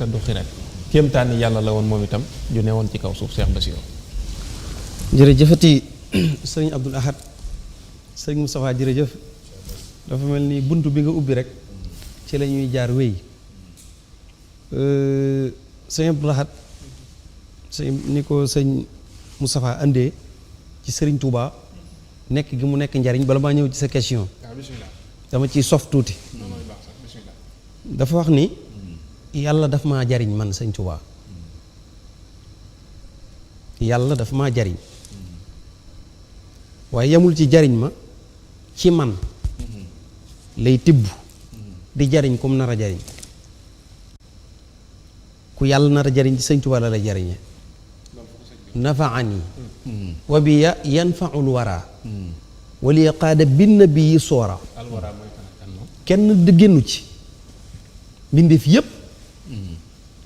naka du xiret kéemtaani yàlla la woon moom itam ju ne woon ci kaw suuf Cheikh Bassirou. jërëjëfati sëriñ Abdoul Ahad sëriñ Moustapha jërëjëf dafa mel ni bunt bi nga ubbi rek ci la ñuy jaar wéy sëriñ Abdoul Ahad sëñ ni ko sëñ Moustapha andee ci sëriñ Touba nekk gi mu nekk njariñ bala maa ñëw ci sa question dama ciy sof tuuti dafa wax ni yàlla daf maa jariñ man sëñ Touba yàlla daf maa jariñ waaye yemul ci jariñ ma ci man lay tibb di jariñ comme nar a jariñ ku yàlla nar a jariñ ci sëñ Touba la lay jariñe nafaani wa bi yanfaul wara wali qaada bin nabii soora kenn di génnu ci mbindeef yépp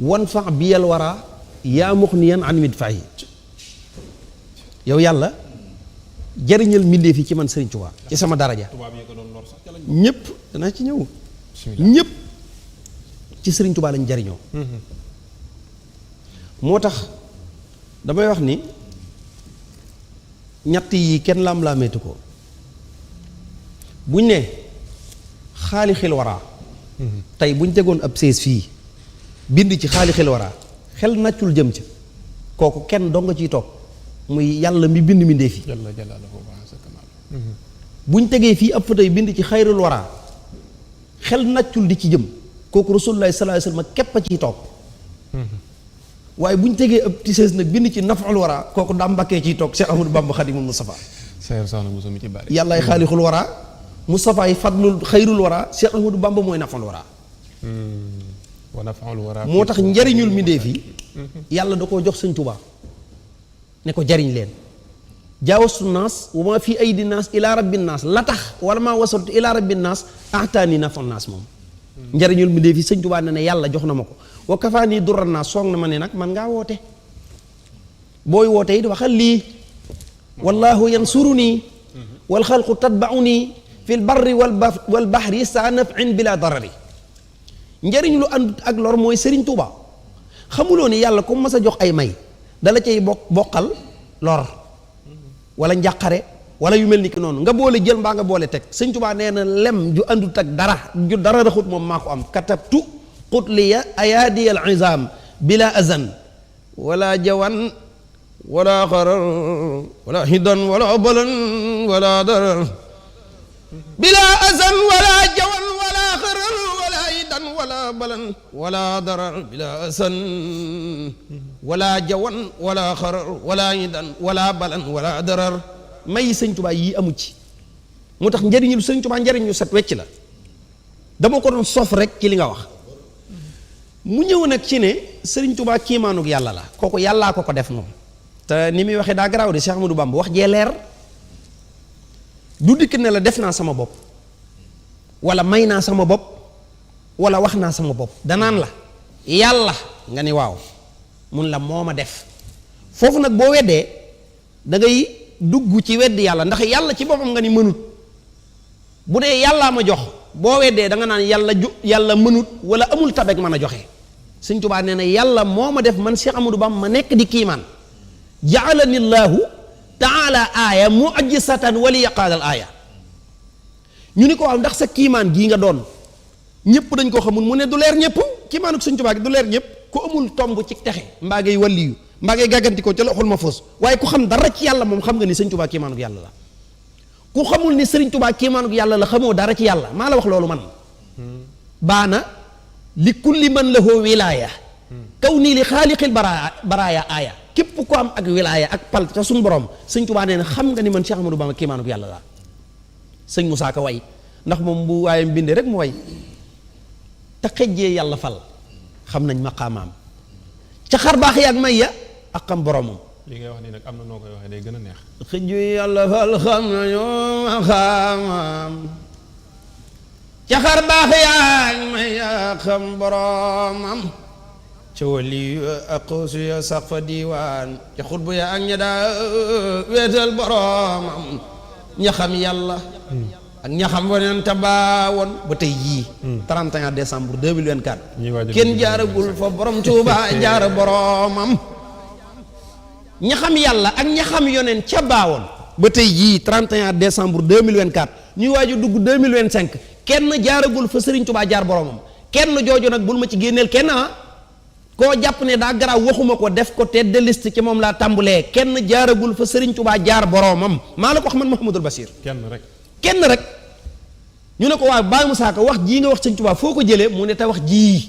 wan fax bi yal wara yaa muxniyan an mit fayi yow yàlla jariñal mbindeef yi ci man Sëriñ Tuubaa ci sama daraja ñépp danaa ci ñëw ñépp ci Sëriñ Tuubaa lañ jariñoo moo tax damay wax ni ñett yi kenn laam-laameetu ko buñ ne xaalixil waraa tey buñ tegoon ab sées fii bind ci xaalixil waraa xel nàccul jëm ca kooku kenn doo nga ciy toog muy yàlla mi bind mi ndeefi buñ tegee fii ab fa tey bind ci xayrul waraa xel nàccul di ci jëm kooku rasulullaahi sallallaahu alayhi wa sallam képp a ciy toog waaye bu ñu tegee ab tisees nag bind ci naful wara kooku daa mbàkkee ciy toog Cheikh Ahmadou Bamba Xadimul Mustafa yàllaay xaalixul wara Mustafa yi fadlul xayrul wara Cheikh Ahmadou Bamba mooy naful wara moo tax njariñul mbindéef yi yàlla da koo jox Sëñ Tuubaa ne ko jariñ leen jaawastu naas wa ma fi aydi naas ila rabbi naas la tax wala maa wasaltu ila rabbi naas ahtaani naful naas moom njariñul mbindéef yi Sëñ Tuubaa ne yàlla jox na ma ko wa kafaani duran naa soog na ma ne nag man ngaa woote booy woote it waxal lii wallahu yansuruni wal xalqu tatbauni fi l barri wal bahri saa nafin bila darari njariñ lu ànd ak lor mooy Sëriñ Tuuba xamuloo ni yàlla comme mas a jox ay may dala cay bokkal lor wala njàqare wala yu mel ni ki noonu nga boole jël mbaa nga boole teg Sëriñ Tuuba nee na lem ju àndut ak dara ju dara raxut moom maa ko am katabtu qutliya ayaadi al izam bila azan wala jawan wala xarar wala hidan wala balan wala darar bila azan wala jawan wala xarar wala hidan wala balan wala darar bila azan wala jawan wala xarar wala hidan wala balan wala darar may Sëñ Tuubaa yi amu ci moo tax njëriñu Sëñ Tuubaa njëriñu set wecc la dama ko doon sof rek ci li nga wax mu ñëw nag ci ne Sëriñ Tuubaa kiimaanug yàlla la kooku yàllaa ko def moom te ni muy waxee daa garaaw de Cheikh Ahmadou Bamba wax jee leer du dikk ne la def naa sama bopp wala may naa sama bopp wala wax naa sama bopp danaan la yàlla nga ni waaw mun la moo ma def foofu nag boo weddee da ngay dugg ci weddi yàlla ndax yàlla ci boppam nga ni mënut bu dee yàllaa ma jox boo weddee da nga naan yàlla mënut wala amul tabek mën a joxe Sëñ Tuubaa nee na yàlla moo ma def man Cheikh Ahmadou Bamba ma nekk di kiimaan jaalani llaahu taala aaya mu'jizatan wali yaqaadal aaya ñu ni ko waaw ndax sa kiimaan gii nga doon ñëpp dañ ko xamul mu ne du leer ñëpp kiimaanuk Sëñ Tuubaa gi du leer ñëpp ku amul tomb ci texe mbaa ngay walliyu mbaa ngay gàgganti ko ca loxul ma foos waaye ku xam dara ci yàlla moom xam nga ni Sëñ Tuubaa kiimaanuk yàlla la ku xamul ni Sëriñ Tuubaa kiimaanuk yàlla la xamoo dara ci yàlla maa la wax loolu man baana li kulli man lahu wilaaya kaw nii li xaaliqil baraaya aaya képp ko am ak wilaaya ak pal ca suñu borom Sëñ Tuubaa nee na xam nga ni man Cheikh Ahmadou Bamba kiimaanuk yàlla la sëñ Musaa Ka way ndax moom bu waayam bindee rek mu way te xejjee yàlla fal xam nañ maqaamaam ca xar baax yaag may ya ak xam boromam li ngay wax nii nag am na noo koy waxee day gën a neex xëjju yàlla fal xam nañu maqaamaam ca xar baax yaag may ya xam boromam ca wali ak xoosu ya sax fa diiwaan ca xutbu ya ak ña daa weetal boromam ña xam yàlla ak ñaxam waneen te baawoon ba tey jii 31 décembre 2024 kenn jaaragul fa borom Tuuba jaara boromam. ñaxam yàlla ak ñaxam yoneen ca baawoon ba tey jii 31 décembre 2024 ñuy waaju dugg 2025 kenn jaaragul fa Serigne Touba jaar boromam. kenn jooju nag bul ma ci génneel kenn koo jàpp ne daa garaaw waxuma ko def ko tête de liste ci moom laa tàmbulee kenn jaaragul fa Serigne Touba jaar boromam maa la ko wax man Mouhamadul Bachir. kenn rek ñu ne ko waaw Baye Moussa Ka wax jii nga wax Serigne Touba foo ko jëlee mu ne te wax jii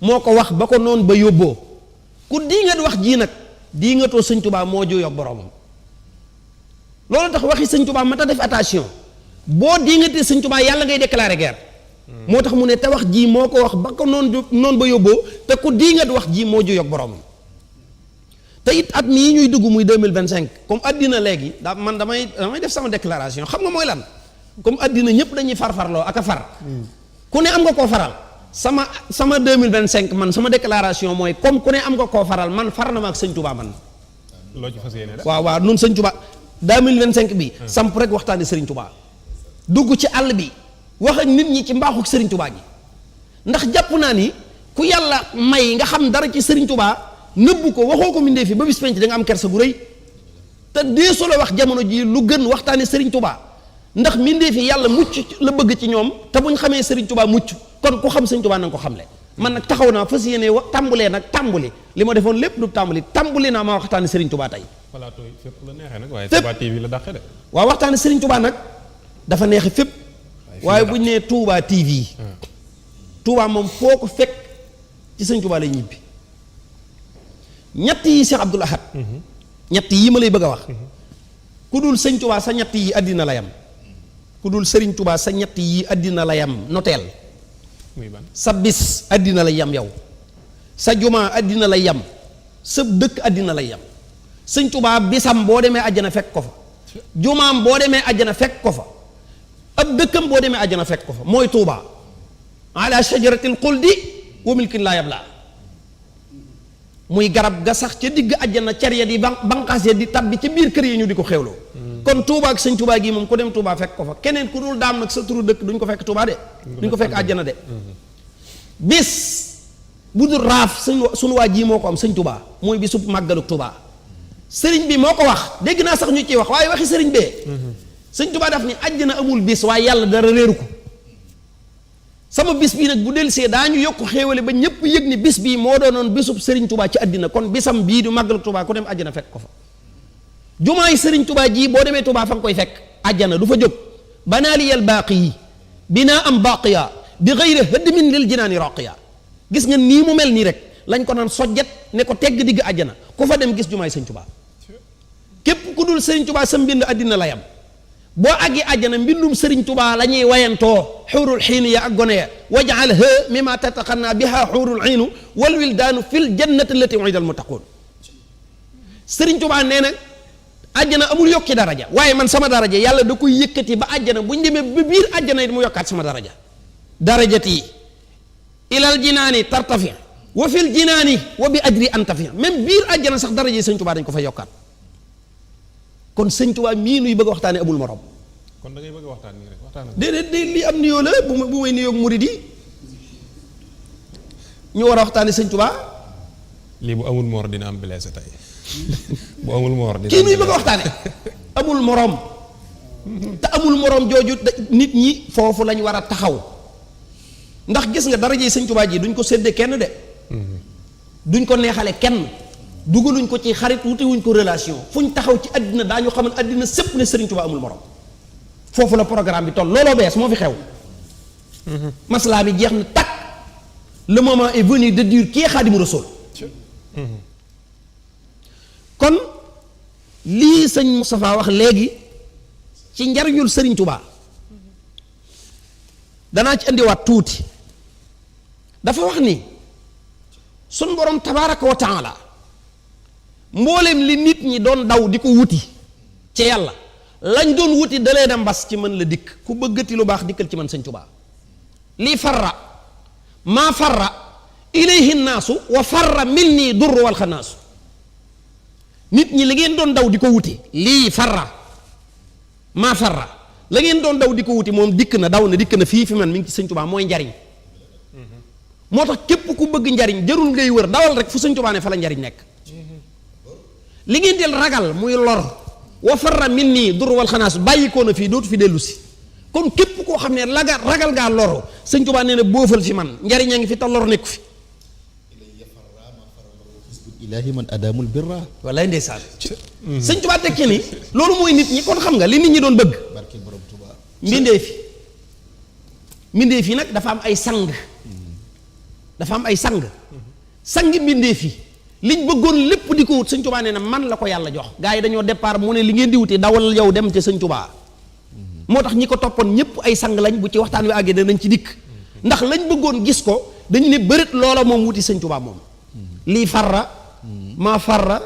moo ko wax ba ko noonu ba yóbboo ku di nga wax jii nag di nga too Serigne Touba moo juyoo ak boromam. loolu tax waxi Serigne Touba ma ta def attention boo di nga tee Serigne Touba yàlla ngay déclarer guerre. moo tax mu ne te wax jii moo ko wax ba ko noonu ba yóbboo te ku di nga wax jii moo juyoo ak boromam. te it at mii ñuy dugg muy 2025 comme addina léegi daa man damay def sama déclaration xam nga mooy lan comme addina ñëpp dañuy farfarloo ak a far. ku ne am nga koo faral sama 2025 man sama déclaration mooy comme ku ne am nga koo faral man far na ma ak sëñ Touba man. loo ci fas yéene waaw nun sëñ Touba 2025 bi. samp rek waxtaane Serigne Touba. dugg ci àll bi wax ak nit ñi ci mbaaxu Serigne Touba gi ndax jàpp naa ni ku yàlla may nga xam dara ci Serigne Touba. nëbbu ko waxoo ko mindee fi ba bis penc da nga am kersa gu rëy te dee solo wax jamono ji lu gën waxtaane Serigne Touba ndax mindee fi yàlla mucc la bëgg ci ñoom te buñ xamee Serigne Touba mucc kon ku xam Serigne Touba na nga ko xamle man nag taxaw naa fas yéene tàmbulee nag tàmbuli li ma defoon lépp du tàmbuli naa maa waxtaane Serigne Touba tey. plateau yi fépp la neexee nag waaye Touba TV la dàqe de. waaw waxtaane Serigne Touba nag dafa neexe fépp waaye buñ nee Touba TV. Touba moom foo ko fekk ci Serigne Touba lay ñibbi. ñett yi Cheikh Abdoul Ahad ñett yi ma lay bëgg a wax ku dul sëñ Touba sa ñett yi àddina la yam ku dul Serigne Touba sa ñett yi àddina la yam noteel sa bis àddina la yam yow sa jumaa àddina la yam sa dëkk àddina la yam sëñ Touba bisam boo demee àjjana fekk ko fa jumaam boo demee àjjana fekk ko fa ab dëkkam boo demee àjjana fekk ko fa mooy Touba ala shajaratil xuldi wa milkin laa yablaa muy garab ga sax ca digg àjjana cer ya di banqaas ya di tabbi ca biir kër yi ñu di ko xewloo kon Touba ak sëñ Touba gi moom ku dem Touba fekk ko fa keneen ku dul daam nag sa turu dëkk duñ ko fekk Touba de duñ ko fekk àjjana de bis bu dul raaf suñu waa ji moo ko am sëñ Touba mooy bisu màggaluk Touba sëriñ bi moo ko wax dégg naa sax ñu ciy wax waaye waxi sëriñ bee sëñ Touba daf ni àjjana amul bis waaye yàlla dara réeru ko sama bis bii nag bu dellusee daañu yokk xéewale ba ñëpp yëg ni bis bii moo doonoon bisub Serigne Touba ci àddina kon bisam bii du màggalu Touba ku dem àjjana fekk ko fa jumaay Serigne Touba jii boo demee Touba fa nga koy fekk àjjana du fa jóg banaaliyal baaqi yi binaa am baaqiya bi xëyri hëddmin lil jinaani raqiya gis nga nii mu mel nii rek lañ ko naan sojjet ne ko tegg digg àjjana ku fa dem gis jumaay Serigne Touba képp ku dul Serigne Touba sa mbind àddina la yam boo àggee àjjana mbindum Serigne Touba la ñuy wayantoo xuurul xiinu ya ak gone ya wajal ha mimma tataqanna biha xuurul xiinu wal wildaanu fil jannati allati u'ida al muttaqun Serigne Touba nee na àjjana amul yokki daraja waaye man sama daraja yàlla da koy yëkkati ba àjjana bu ñu demee ba biir àjjana it mu yokkaat sama daraja darajati ilal jinaani tartafi wa fil jinaani wa bi ajri antafi même biir àjjana sax daraja yi Serigne Touba dañ ko fa yokkaat kon sëñ Touba mii nuy bëgg a waxtaane amul morom. kon da ngay bëgg a waxtaan nii rek waxtaan déedéet lii am nuyoo la bu may nuyoo murid yi ñu war a waxtaane sëñ Touba. lii bu amul moor dina am blessé tey bu amul moor dina kii nuy bëgg a waxtaane amul morom te amul morom jooju nit ñi foofu lañ war a taxaw ndax gis nga daraje sëñ Touba ji duñ ko séddee kenn de duñ ko neexale kenn dugaluñ ko ci xarit wutewuñ ko relation fuñ taxaw ci àddina daañu xamal àddina sépp ne Serigne Touba amul morom foofu la programme bi toll looloo bees moo fi xew maslaa bi jeex na takk le moment est venu de dire kii Xaadimu Rasuul kon lii sëñ Moustapha wax léegi ci njariñul Serigne Touba danaa ci indiwaat tuuti dafa wax ni sun borom tabaaraka wa taala mboolem li nit ñi doon daw di ko wuti ci yàlla lañ doon wuti dalee na mbas ci mën la dikk ku bëggati lu baax dikkal ci man sëñ Touba lii farra maa farra ilayhi naasu wa farra minni durru wal xanaasu nit ñi li ngeen doon daw di ko wuti lii farra maa farra la ngeen doon daw di ko wuti moom dikk na daw na dikk na fii fi man mi ngi ci sëñ Tuubaa mooy njariñ moo tax képp ku bëgg njariñ jarul ngay wër dawal rek fu sëñ Tuubaa ne fa la njariñ nekk li ngeen del ragal muy lor wa farra min nii dur wal xanaas bàyyi koo na fii dootu fi dellu si kon képp koo xam ne ragal ngaa loro sëñ Tuubaa nee na boofal fi man njariñ a ngi fi te lor nekku fi ilaahi man adamul birra wallaay ndeysaan sëñ Tuubaa tekki ni loolu mooy nit ñi kon xam nga li nit ñi doon bëgg barke borom Tuubaa mbindee fi nag dafa am ay sang sangi mbindee fi liñ bëggoon lépp di ko wut sëñ Tuubaa nee na man la ko yàlla jox gaa yi dañoo départ mu ne li ngeen di wuti dawal yow dem ca sëñ Tuubaa moo tax ñi ko toppoon ñëpp ay sang lañ bu ci waxtaan wi àggee danañ ci dikk ndax lañ bëggoon gis ko dañu ne bërët loola moom wuti sëñ Tuubaa moom lii farra maa farra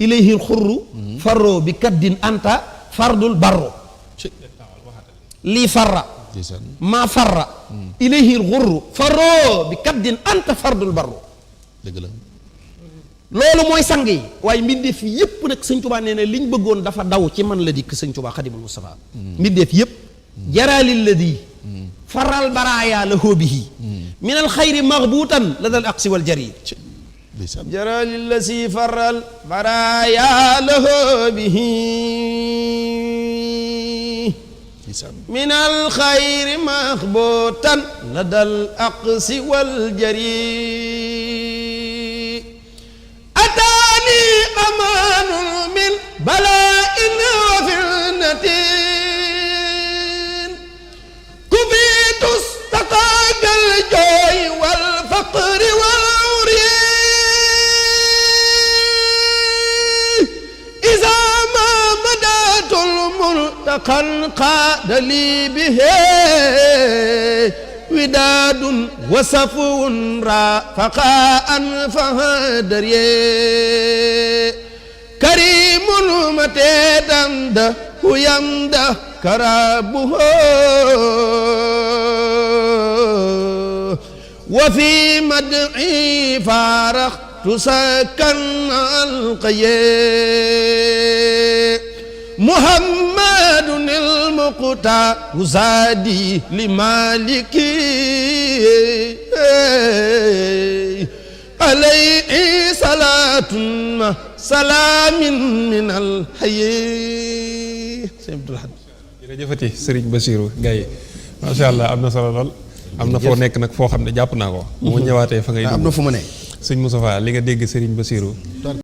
ilayhil xurru farro bi kaddin anta fardul barro lii farra maa farra ilayhil xurru farro bi kaddin anta fardul barro dëgg la loolu mooy sang yi waaye mbindeef yépp nag sëñ Tuubaa nee na liñ bëggoon dafa daw ci man la dikk sëñ Tuubaa xadimul Mustafa mbindeef yépp jaraalil la di faral baraaya la hóobihi min al xayri maxbuutan la dal aqsi wal jari jaraalil la si faral baraaya la hóobihi min al xayri maxbuutan la dal aqsi wal jari ataani amaanun min balaa'in wa fitnatin kufiitu staqaagal jooy wal faqri wal uri izaa maa madaatul multaqan qaada lii bihee widaadun wa safwun raafaqaan fahadari karimun mateetan da huyam da karabuhu wa fi mad'i faraxtu sakan alqaye muhammadun al-muqtar zadi li maliki alayhi salatun ma salamin min al-hayy jërëjëfati Serigne Bassirou Gaye macha allah am na solo lool am na foo nekk nag foo xam ne jàpp naa ko bu ma ñëwaatee fa ngay dugg am na fu ma ne sëñ Moustapha li nga dégg Serigne Bassirou